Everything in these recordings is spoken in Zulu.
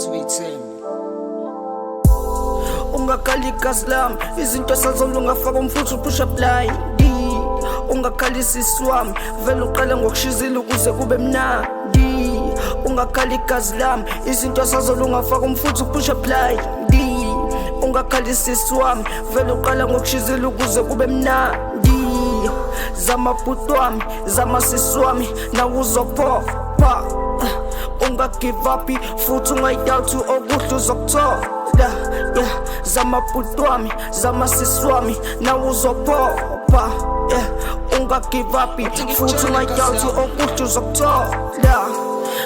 Ukuthi uyithembe. Ungakhali igazi lami, izinto sazolunga, faka umfutho, uphusha blindi. Ungakhali sisi wami, vele uqale ngokushizila ukuze kube mnandi. Ungakhali igazi lami, izinto sazolunga, faka umfutho, uphusha blindi. Ungakhali sisi wami, vele uqale ngokushizila ukuze kube mnandi. Zama bhuti wami, zama sisi wami, nawe uzophopha. Ungagive up futhi ungayidoubt, okuhle uzokuthola, yeah. Zama bhuti wami, zama sisi wami, nawe uzophopha, yeah. Ungagive up futhi ungayidoubt, okuhle uzokuthola.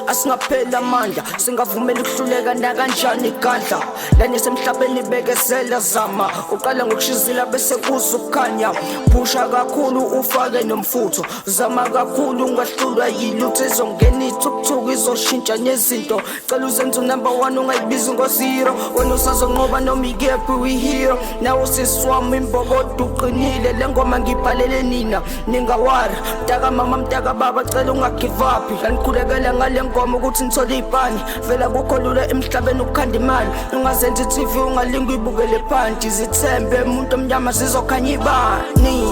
Asingapheli amandla, singavumeli ukuhluleka nakanjani. Igandla lanye semhlabeni, bekezela, zama, uqala ngokushizila bese kuza ukukhanya. Phusha kakhulu, ufake nomfutho, zama kakhulu, ungahlulwa yilutho. Izongena ithukuthuku, izoshintsha nezinto. Cela uzenze unumber one, ungayibizi ngo-zero. Wena usazonqoba noma ikephi, uyi-hero. Nawe usisi wami, imbokodo, uqinile. Le ngoma ngibhalele nina, ningawari. Mntaka mama, mntaka baba, cela ungagive up. Lanikhulekela ngale ngoma ukuthi nithole iy'pani. Vela kukho lula emhlabeni ukukhanda imali. Ungazenzi i-TV, ungalinga uyibukele phansi. Zithembe muntu omnyama, zizokhanya ibani.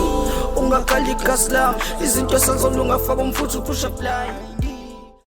Ungakhali igazi lami, izinto sazolunga, faka umfutho, uphusha blind.